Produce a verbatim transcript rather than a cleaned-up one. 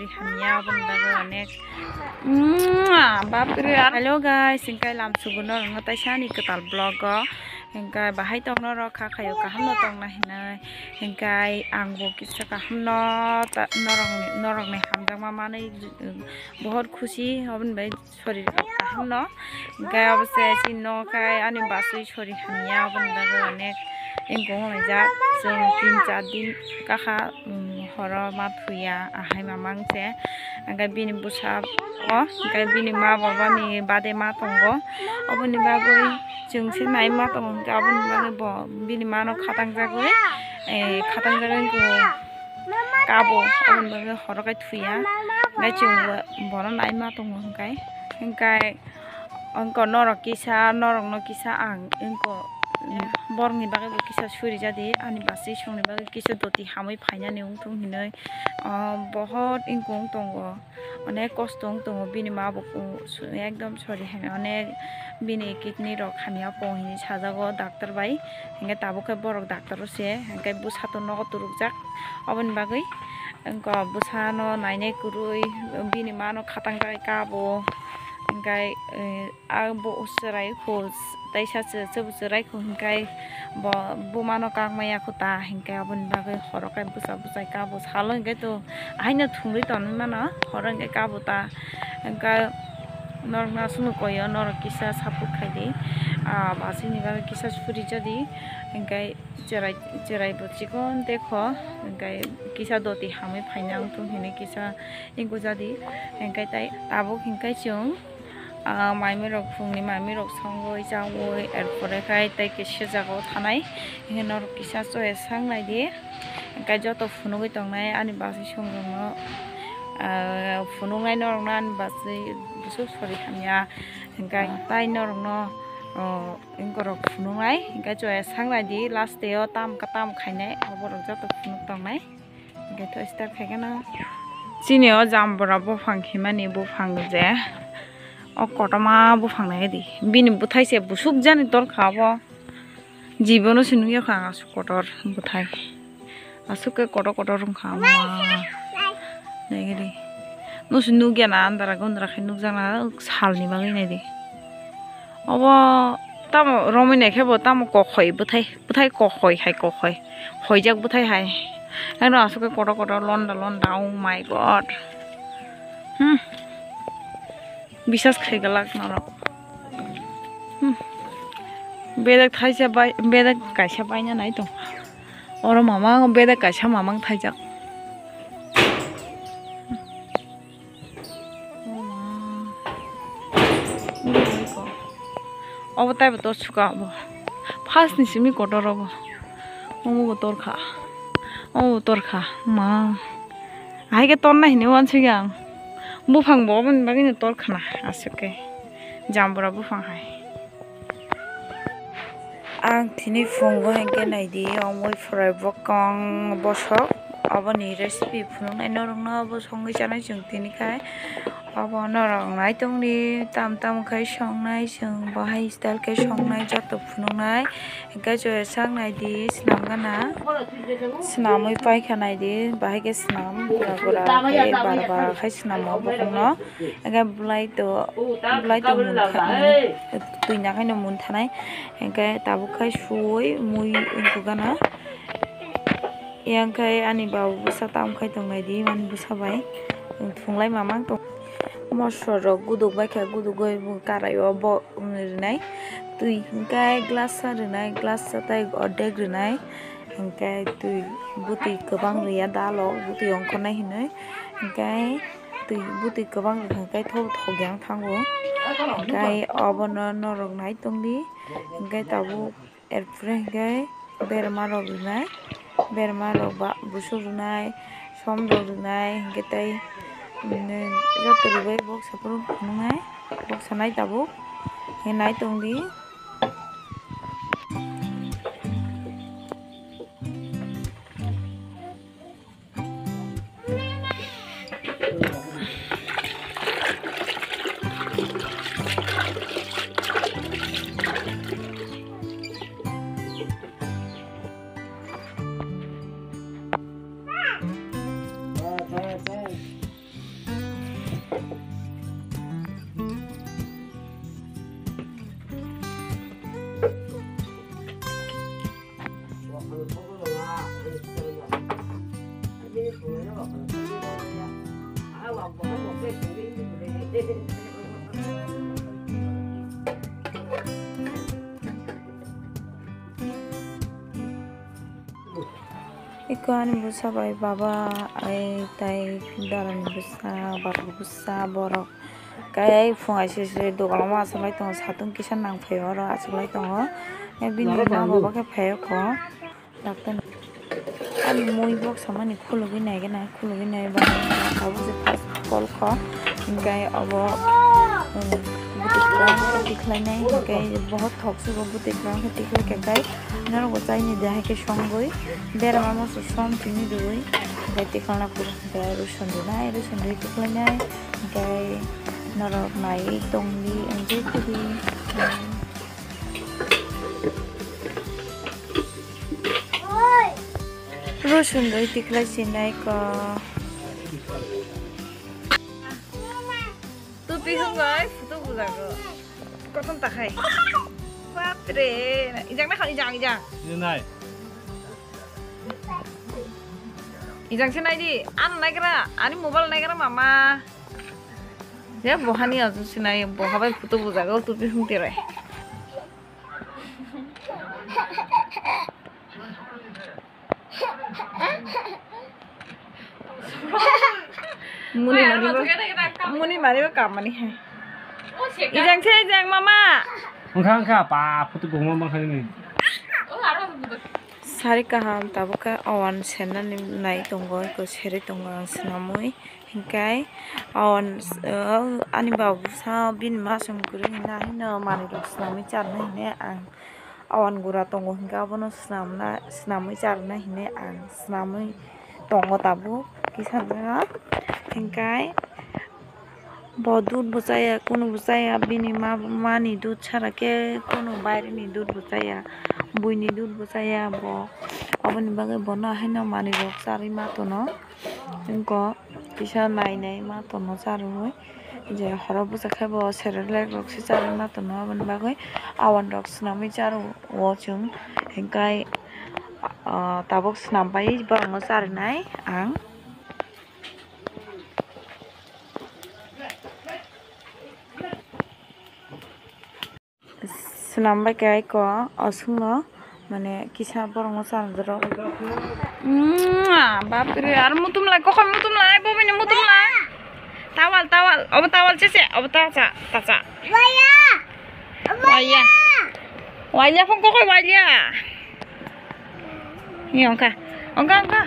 Hamya aboni bagwi onek. Mwah! Bapre. Hello guys, hingke lam sugo norokno taisa ani kwtal vlog o. Hingke bahai tong norok kha khayo kaham no tongna hinwi. Hingke ang bo kisa kaham no ta-, norokni, norokni hamjakma manwi, um, bohot khusi aboni bai. Sorir rok kaham no, hingke obo se chini no kai ani basui sorir hamya, oboni bagwi onek engkong hwnjak. Chwng tin char din kakha, um, horo ma thuya, ahai mamang se, hingke bini bwsa o, hingke bini ma bo bani bade ma tongo, oboni bagwi chwng se nai ma tongo, hingke aboni bagwi bo bini ma no khatang jagwi, eh, khatang jagwi kabo, oboni bagwi horo kai thuya, hingke chwng bo bono nai ma tongo, hingke. Hingke wngkha norok kisa, norokno kisa ang wngkha borokni bagwi bo kisa suri jadi, ani bachwi songni bagwi kisa doti hamwi phainani wngthung hinwi, ah, bohot wngkha wng tongo, onek kosto wng tongo bini ma bo, ekdom sori hai onek bini kidney rok hamya pong hinwi sajago doctor bai, hingke tabuk khe borok doctor o se hingke bwsa to nogo turukjak, oboni bagwi wngkha bwsano nainai kwrwi bini ma no khatang jagwi kabo. Hingke, eh, a bo chwrai kho, teisa chwrai kho, hingke bo buma no kak maya kho ta, hingke aboni bagwi horo kai bwsa bwsai kabo salo, hingke to ahaino thungwi tonwi mano, horo hingke kabo ta, hingke norok no aswk no koi o, norok kisa support khai di, ah, bachwi ni bagwi kisa suri jadi, hingke chwrai, chwrai bo chikon tei kho, hingke kisa doti hamwi phaina wngthung hinwi kisa. Tei gujadi, hingke tei tabuk hingke chwng, ah, maimui rok phungni maimui rok songwi chaui, er pore khai tei kisa jagao thanai, hingke norok kisa choya sak nai di, hingke joto phunugwi tongnai ani bachwi song rok no, ah, phunuknai norok no ani bachwi bwswk sori hamya, hingke tai norok no, oh, borok phunuknai, hingke choya sak nai di, last day o tam, tam khainai, borok joto phunuk tongnai. Hingke to start khaikhe no. Chini o jambura buphang himani buphang je. O kotorma buphang nai di. Bini bwthai se bwswk jani torkha obo. Jibono se nukya kha ang aswk kotor bwthai. Aswk khe kotor kotor wngkha ma. Naigidi. No se nukya na andara gondra khai nukjakna salni bagwi nai di. Obo tamo romwi naikhe bo tamo kokhoi bwthai, bwthai kokhoi hai kokhoi. Hoijak bwthai hai. Ano aswk khe kotor kotor londa londa, oh my God. Hmm. Bisas khai glak norok. Hmm. Bedek thaisa bai, bedek kaisa baina nai tong. Oro mamang bedek kaisa mamang thaijak. Obo taibo tor suka obo. First ni simi kotor obo. Omo bo tor kha. Omo bo tor kha. Ma. Hai khe torna hini uansukya ang. Buphang bo oboni bagwi no tor khna aswk khe. Jambura buphang hai. Ang tini phungo hinkhe naidi, omo phurai bokong bosok, oboni recipe phunuknai norokno, obo songwi chanai chwng tini khai. Obo norok naitongdi, tam tam khai songnai chwng, bo hai style khe songnai joto phunuknai. Hinkhe chwng sak naidi, swnam gana, swnamwi paikha naidi, bahai khe swnam, gura gura khe bara bara khai swnamo bokongno. Hingke belai to, belai to munkha, twi nakhai no munthanai. Hingke tabuk khai suwi mui wngkha gana. Yang khai ani baba bwsa tam khai tongnai di, mani bwsa bai thunglai mamang tong. Mosor rok guduk bai kha, guduk bai bo karai o bo rinai. Twi hingke glass sa rinai, glass sa tai ordek rinai. Hingke twi bwtwi kwbang riya dalo, bwtwi ongkhornai hinwi. Hingke twi bwtwi kwbang rwkha khe thok thok yang thango. Hingke obono norok nai tongdi. Hingke tabuk erpore hingke berma rok rwnai, berma rok ba busuk rwnai, som rok rwnai, hingke tei, mm, joto rwbai boksa phuru phunuknai, boksa nai tabuk, hingke nai tongdi. Iko ani bwsa bai baba, ai tai darani bwsa, baba bwsa borok. Kai phung aisai se dogan o ma achaklai tongo, satung kisa nang phai oro achaklai tongo. Bini ma baba khe phai o kho. Daktar. Ani mui bok samani khulugwi nai gana, khulugwi nai ba abo se first call kho. Hinkhe abo, um, bwtwi kwrwng khe tikhlainai, hinkhe bohot thok se bo bwtwi kwrwng khe tikhlai khe kai norok bo chaini de hai khe songwi berama moso som tini dui hinkhe tikhlana phuru hinkhe ruson rwnai, ruson rwi tikhlainai hinkhe norok naiwi tongdi, enjoy khudi. Rusun rwi tikhlai sinai ko. Tupi hwnbai photo bujago. Kothom takhai. Bapre. Ijang naikha, ijang, ijang. Ini nai. Ijang se naidi. Ano naigra. Ani mobile naigra mama. Ya bohani ajo sinai bohabai photo bujago tupi hwntirai. Muni mani ba, muni mani ba kamani hai. Ijang se ijang mama. Wngkha wngkha pa photo buma bangkha ni. Sari kaham tabuk khe awan sennani nai tongo, eko seri tongo ang swnamwi. Hinkhe awan, o, ani babu sa bini masong kwrwi hwnna haino manwirok swnamwi charwna hwnwi ang awan gura tongo, hinkhe abono swnamna, swnamwi charwna hwnwi ang swnamwi tongo tabuk kisa jaga. Hinkhe bo dudh bo chaya, kunu bo chaya, bini ma, mani dudh sara khe kunu baireni dudh bo chaya, buini dudh bo chaya bo, aboni bagwi bono haino manwirok charwi ma tono. Wngkha kisa nai nai ma tono charwi je horo bwsa khe bo Cerelac rok se charwi ma tono, aboni bagwi awan rok swnamwi charwo chwng, hinkhe, ah, tabuk swnam pai borokno charwnai ang. Swnam bai khe aiko aswkno mane kisa borokno changjak rw. Bapre, aro mutum lai, kokoi mutum lai, bobini mutum lai. Towel, towel, obo towel se se, obo ta cha, ta cha. Waiya. Waiya phung kokoi waiya. Ni ongkha, ongkha, ongkha.